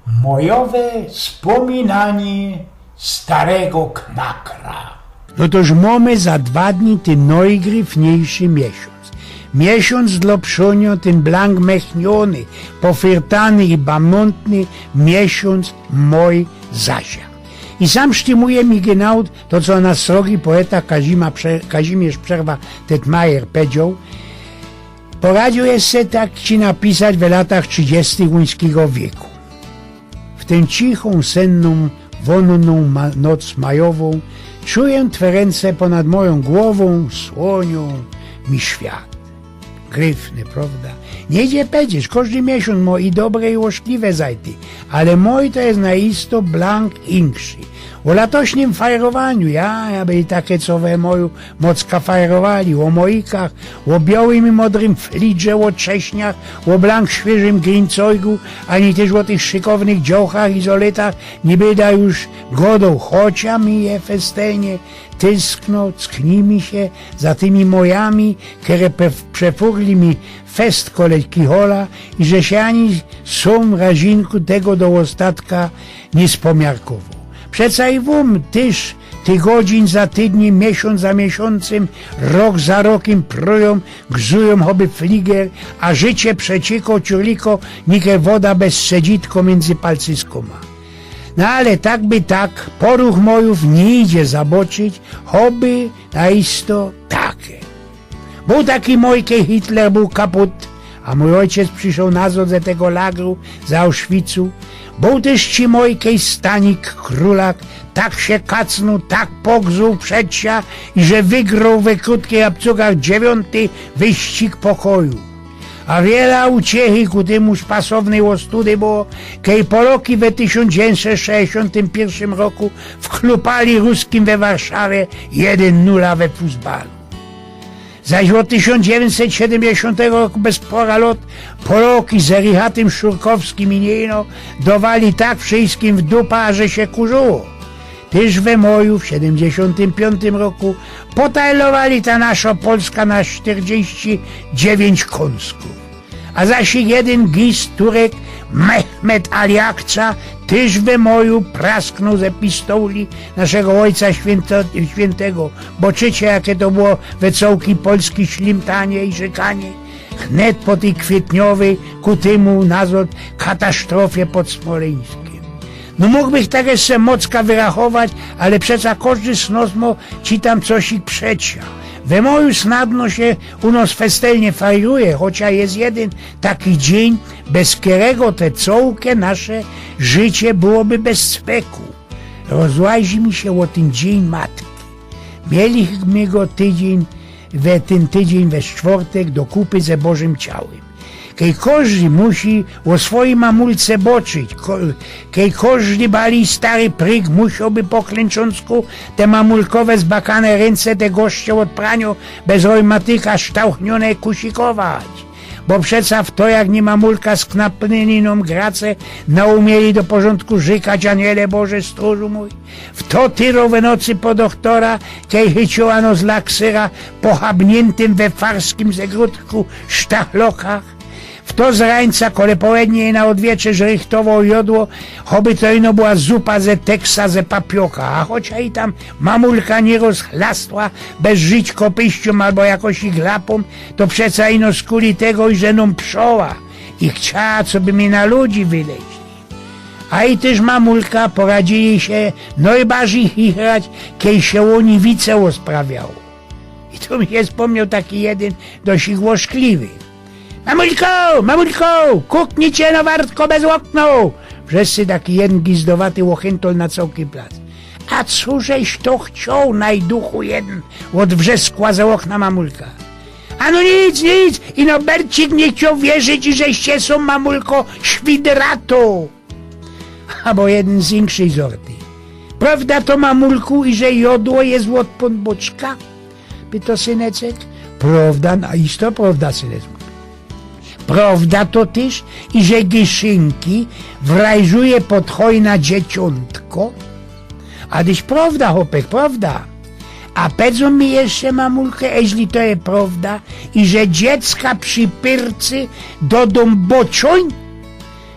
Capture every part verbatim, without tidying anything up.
Mojowe spōminanie starego knakra. No toż mōmy za dwa dni tyn nojgryfniyjszy miesiōnc. Miesiōnc dlŏ przōniŏ, tyn blank mechniōny, pofyrtany i bamōntny miesiōnc mojij Zasia. I sam sztymuje mi genau to, co nasz srogi poeta Kazima Prze-, Kazimierz Przerwa Tetmajer pedzioł: „Poradził jes se tak ci napisać we latach trzidziestych łuńskigo wieku. W tyn cichōm, sennōm, wōnnōm ma-, noc majowōm czujã twe rynce ponad mojōm głowōm, słōniōm mi świat”. Gryfny, prŏwda? Niy idzie pedzieć, kożdy miesiōnc mŏ i dobre, i łoszkliwe zajty, ale mojij to je na isto blank inkszi. Ô latośnym fajrowaniu, ja, ja byli take, co we moju mocka fajrowali, ô mojikach, ô biołym i modrym flidrze, ô cześniach, ô blank świyżym grincojgu, ani tyż ô tych szykownych dziołchach i zolytach niy byda już godoł, chocia mi je festelnie tyskno, ckni mi sie za tymi mojami, kere pe-, przefurli mi fest kole Kichola i że sie ani sōm razinku tego do ôstatka niy spomiarkowoł. Przeca i wōm tyż ty godzin za tydniym, miesiōnc za miesiōncym, rok za rokym prujōm, gzujōm choby fliger, a życie przeciyko ciurliko, nike woda bez strzedzitko miyndzy palcyskōma. No ale tak by tak, poruch mojōw niy idzie zaboczyć, choby na isto take. Bōł taki mojij, kej Hitler bōł kaput, a mōj ôjciec prziszoł nazŏd ze tego lagru z Auschwitzu. Bōł tyż ci mojij, kej Stanik Krulak tak sie kacnōł, tak pogzuł przed sia i że wygroł we kōrtkich abcugach dziewiōnty wyścig pokoju. A wiela uciechy ku tymu szpasownyj ôstudy było, kej Poloki we tysiōnc dziewiyńćset sześćdziesiōntym piyrszym roku wklupali Ruskim we Warszawie jedyn nula we fusbalu. Zaś ôd tysiōnc dziewiyńćset siedymdziesiōntego roku bez pora lot Poloki z Erihatym Szurkowskim i niy ino dowali tak wszyjskim w dupa, że sie kurzyło. Tyż we moju w siedymdziesiōntym piōntym roku potajlowali ta nasza Polska na sztyrdzieści dziewięć kōnskōw. A zaś jedyn gis Turek Mehmet Ali Akca tyż we moju prasknōł ze pistołi naszego ôjca świynto-, świyntego. Bo czycie, jake to było we cołkij Polski ślimtanie i rzykanie. Wnet po tyj kwietniowyj ku tymu nazŏd katasztrofie pod Smolyńskim. No, mōg bych tak jeszcze mocka wyrachować, ale przeca kożdy z nos mŏ ci tam cosik przecia. We moju snadno sie u nos festelnie fajruje, chocia je jedyn taki dziyń, bez kerego te cołke nasze życie byłoby bez cweku. Rozłazi mi sie ô tyn Dziyń Matki. Mieli my go tydziyń, we tyn tydziyń we sztwortek do kupy ze Bożym Ciałym. Kej kożdy musi ô swojij mamulce boczyć, ko-, kej kożdy bali stary pryk musiołby po klynczōncku te mamulkowe zbakane rynce, te gorzkie ôd praniŏ bez rojmatyka ształchniōne kusikować. Bo przeca w to, jak niy mamulka sknapnyli nōm grace naumieli do porzōndku rzykać: „Aniele Boże, stōrzu mōj”, w to tyro we nocy po dochtora, kej chyciła nos laksyra po chabniymtym we farskim zegrodku sztachlokach, w to z rańca, kole połednie na ôdwieczerz rychtowoł jodło, choby to ino była zupa ze teksa, ze papioka, a chocia i tam mamulka niyroz chlastła bez żyć kopyściōm abo jakoś i glapōm, to przeca ino skuli tego, iże nōm przoła i chciała, coby mi na ludzi wyleźli. A i tyż mamulka poradzili sie nojbardzij chichrać, kej sie ô niwice ôsprawiało. I tu mi sie spōmnioł taki jedyn dość głośliwy. „Mamulko, mamulko, kuknijcie no wartko bez ôkno!” Wrzeszczy taki jedyn gizdowaty ôchyntol na cołki plac. „A cożeś to chcioł, najduchu jedyn?” ôdwrzeskła ze ôkna mamulka. „A no nic, nic, ino Bercik niy chcioł wierzyć, iże sie sōm, mamulko, świdrato.” Abo jedyn z inkszyj zorty. „Prowda to, mamulku, iże jodło je ôd Pōnbōczka?” pyto syneczek. „Prowda, na isto prowda, syneczku.” „Prowda to tyż, iże gyszynki wrajżuje pod chojna dzieciōntko?” „A dyś prowda, chopek, prowda. A pedzōm mi jeszcze, mamulko, eźli to je prowda, iże dziecka przipyrcy do dōm bociōń?”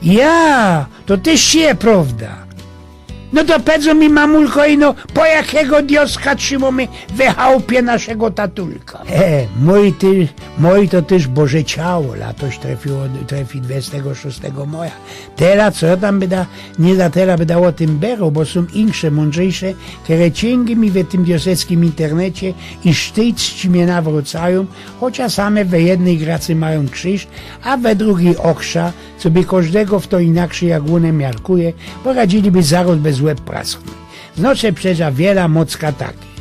„Ja, To tyż je prowda. No to pedzōł mi, mamulko, ino, po jakigo dioska trzimōmy we chałpie naszego tatulka? E, mōj ty, mōj to tyż Boże ciało, latoś trefiło, trefi dwudziestego szóstego moja. Tela, co jŏ tam byda, niy za tela byda ô tym beroł, bo sōm insze, mōndrzejsze, kere ciyngi mi we tym wioseckim internecie i sztyjcki mie nawrōcajōm, chociŏż same we jednyj gracy majōm krziż, a we drugij ôkrza, co by kożdego w to inakszyj jak ône miarkuje, bo radziliby zarŏz bez łeb prasknōńć. Znocie przedza wiela mocka takich.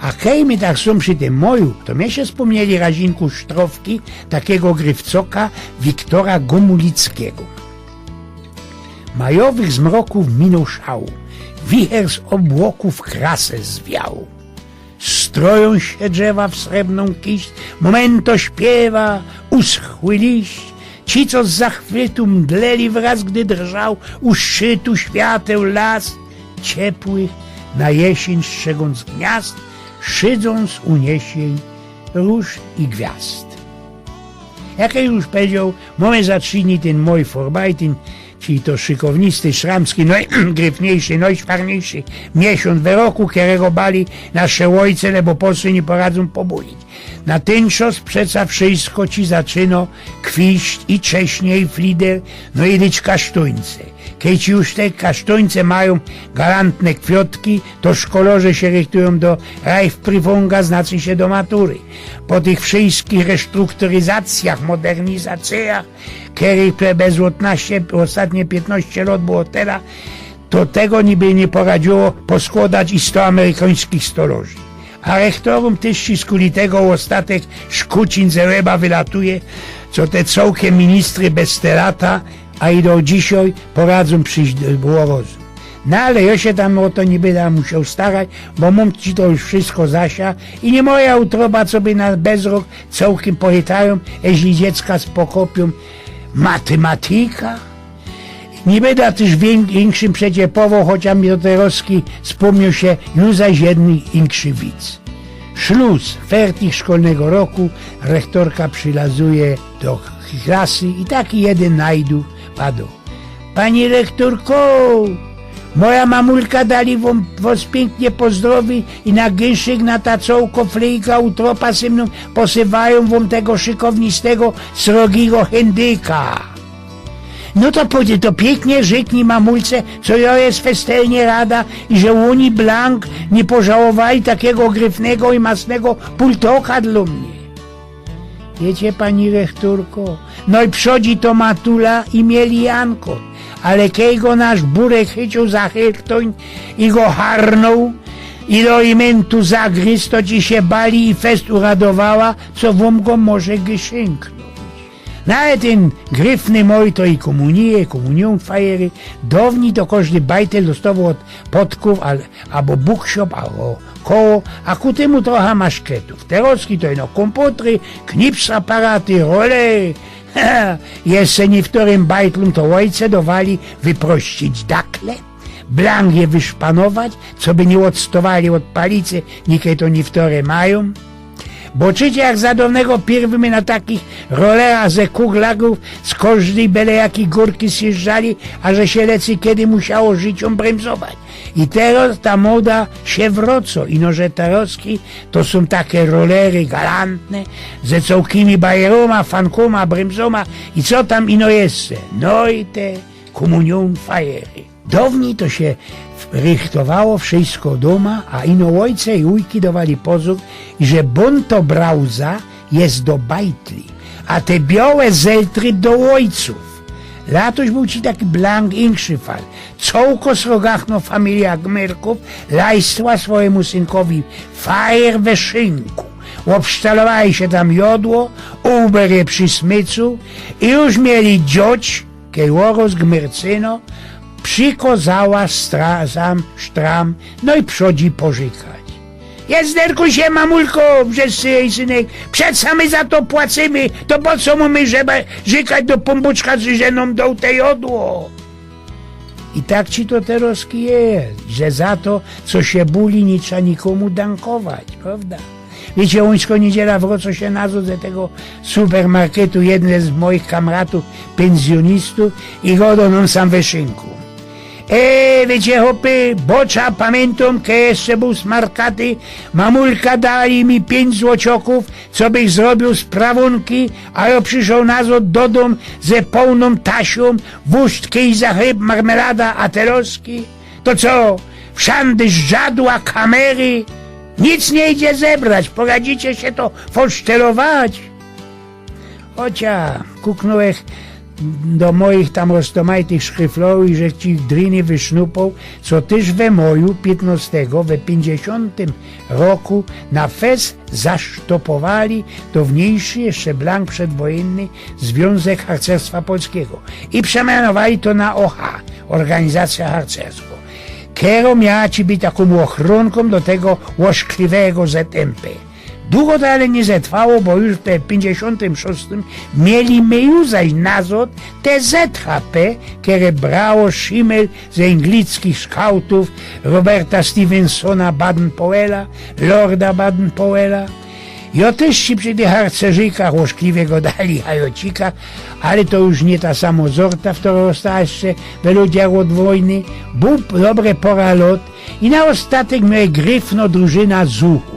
A kej my tak sōm przi tym moju, to mie sie spōmnieli razinku sztrofki takigo grifcoka Wiktora Gomulickigo. Majowych zmrokōw minōł szał, wicher z ôbłokōw krasy zwiał. Strojōm sie drzewa w srebrnōm kiść, momento śpiewa uschły liść. Ci, co z zachwytu mdleli wraz, gdy drżał u szczytu świateł las ciepłych, na jesień strzegōnc gniazd, szydzōm z uniesień róż i gwiazd. Jak jŏ już pedzioł, mōmy za trzi dni tyn moj Vorbei, czyli to szykownisty, szramski, nojgrifniejszy, nojszwarniejszy miesiōnc we roku, kerego bali nasze ôjce, lebo posły niy poradzōm pobudzić. Na tyn czas przeca wszysko ci zaczyno kwiść i cześnie, i flider, no i dyć kasztuńce. Kej ci już te kasztuńce majōm galantne kwiŏtki, to szkolŏrze sie rychtujōm do Reichsprüfunga, znaczy sie do matury. Po tych wszyskich restrukturyzacjach, modernizacyjach, kerych pe-, bez ôstatnie piętnŏście lŏt było tela, to tego niby niy poradziło poskłŏdać i sto amerykańskich stolŏrzi. A rechtorōm tyż ci skuli tego ôstatek szkucin ze łeba wylatuje, co te cołke ministry bez te lata, a i do dzisiej poradzōm prziś do, do rozum. No ale jŏ sie tam ô to niy byda musioł starać, bo mōm ci to już wszysko za sia i niy moja utroba, co by na bezrok cołkym pochytajōm, jeźli dziecka spokopiōm matymatyka. Niy byda tyż wiyn-, inkszym przeciepowoł, chociŏż mi do te roski spōmniōł sie już zaś jedyn inkszy wic. Szlus, fertich szkolnego roku, rechtorka przilazuje do klasy i taki jedyn najdu padŏ: „Pani rechtorko, moja mamulka dali wōm, wŏs piyknie pozdrowi i na gyszyk, na ta cołko flejka utropa sy mnōm posywajōm wōm tego szykownistego, srogigo hyndyka”. „No to pōdź, to piyknie rzyknij mamulce, co jŏ je festelnie rada i że ôni blank niy pożałowali takigo gryfnego i masnego pultoka dlō mie”. „Wiycie, pani rechtorko, nojprzodzi to Matula i mieli Janko, ale kej go nasz Burek chyciōł za hertōń i go harnōł i do imyntu zagryz, to ci sie bali i fest uradowała, co wōm go może gyszynknōńć”. No ale tyn gryfny moj to i kōmunije, kōmuniōnfajery, downij to kożdy bajtel dostowoł ôd podkōw, ale abo buksiop, abo koło, a ku tymu trocha maszketōw. Teroski to ino kōmputry, knipsaparaty, rolery. Jeszcze niyftorym bajtlōm to ôjce dowali wyprościć dakle, blank je wyszpanować, coby niy ôdstowali ôd palicy, nikej to niyftory majōm. Bo czycie, jak za downego piyrwyj my na takich rolerach ze kuglagōw z kożdyj bele jakij gōrki zjeżdżali, a że sie lecy kedy musiało życiōm brymzować. I teroz ta moda sie wrŏcŏ, ino że teroski to sōm take rolery galantne, ze cołkimi bajerōma, fankōma, brymzōma i co tam ino jeszcze. No i te kōmuniōnfajery. Downij to sie rychtowało wszysko dōma, a ino ôjce i ujki dowali pozōr, iże bōntobrauza je do bajtli, a te biołe zeltry do ôjcōw. Latoś bōł ci taki blank inkszy fal. Cołko srogachno familijŏ Gmyrkōw lajstła swojymu synkowi fajer we szynku. Ôbsztalowali sie tam jodło, uber je przi smycu i już mieli dzioć, kej ôrōs Gmyrcyno przikŏzała stra-, sam sztram, no i przodzi porzykać. „Jezderkusie, mamulko”, wrzeszczy jeji synek, „przeca my za to płacymy, to po co mōmy żeba-, rzykać do Pōnbōczka, że nōm doł te jodło?” I tak ci to teroski je, że za to, co sie buli, niy trza nikōmu dankować, prŏwda? Wiycie, ôńskõ niydziela wrōcōł sie nazod ze tego supermarketu jedyn z moich kamratōw, pynzjōnistōw, i godŏ nōm sam we szynku: E, wiycie, chopy, bocza pamiyntōm, ke jeszcze bōł smarkaty, mamulka dała mi piyńć złociokōw, cobych zrobiōł sprawōnki, a jŏ przyszoł nazod do dōm ze połnōm tasiōm, wōrzt, kejza, chlyb, marmelada, a terŏzki? To co, wszandy żadła, kamery? Nic niy idzie zebrać, poradzicie sie to forsztelować? Chocia kuknōłech do moich tam roztomajtych szkryflow i żech ci driny wysznupoł, co tyż we moju piytnostego, we piyńćdziesiōntym roku na fest zasztopowali downyjszy, jeszcze blank przedwojynny, Zwiōnzek Harcerstwa Polskigo i przemianowali to na O H, Ôrganizacyjŏ Harcerskõ, kerŏ miała ci być takōm ôchronkōm do tego ôszkliwego Z M P. Dugo to ale niy zetrwało, bo już we piyńćdziesiōntym szōstym mieli my już zaś nazod te Z H P, kere brało szimel ze anglickich szkautōw Roberta Stevensona Baden-Powella, Lorda Baden-Powella. Jŏ tyż ci przi tych harcerziykach ôszkliwie godali, a jŏ cika, ale to już niy ta samo zorta, w kerŏ ôstała jeszcze we ludziach ôd wojny. Bōł dobre pora lot i na ôstatek mioł gryfno drużyna Zuchōw.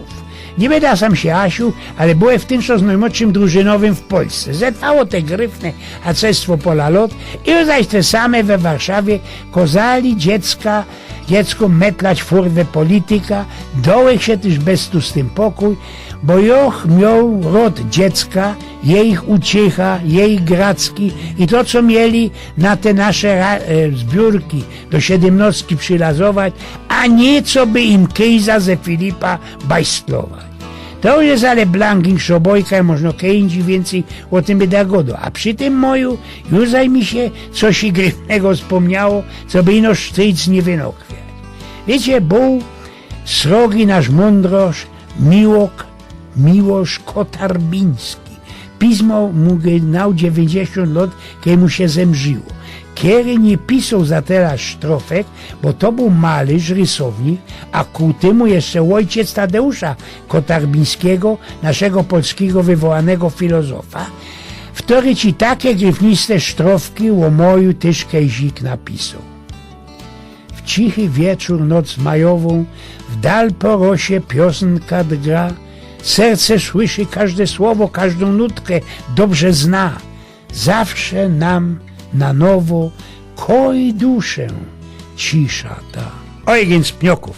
Niy bydã sam sie ôsiōł, ale bōłech w tyn czas nojmodszym drużynowym w Polsce. Zetrało te gryfne harcerstwo pora lot i zaś te same we Warszawie kozali dziecka, dziecko metlać furwę polityka. Dołech sie tyż bez tu z tym pokōj, bo jŏch mioł rod dziecka, jejich uciecha, jejich gracki i to, co mieli na te nasze ra- e, zbiōrki do siedymnostki przylazować, a niy co by im kejza ze Filipa bajstlować. To już je ale blank inkszŏ bojka i możno kej indzij wiyncyj ô tym bydã godŏ. A przi tym moju już zaś mi sie coś gryfnego spōmniało, co by ino sztyjc niy wynokwiać. Wiycie, bōł srogi nasz mōndrŏrz Miłok, Miłosz Kotarbiński. Pismo mu gnał dziewiyńćdziesiōnt lot, kej mu sie zemrziło. Kery niy pisoł za tela sztrofek, bo to bōł malyrz, rysownik, a ku tymu jeszcze ôjciec Tadeusza Kotarbińskigo, naszego polskigo wywołanego filozofa, wtory ci take gryfniste sztrofki ô moju tyż kejzik napisoł. W cichy wieczōr, noc majowōm, w dal po rosie piosnka dra, serce słyszy kożde słowo, kożdōm nutkã dobrze zna. Zawsze nam na nowo koi duszã cisza ta. Eugen z Pniokōw.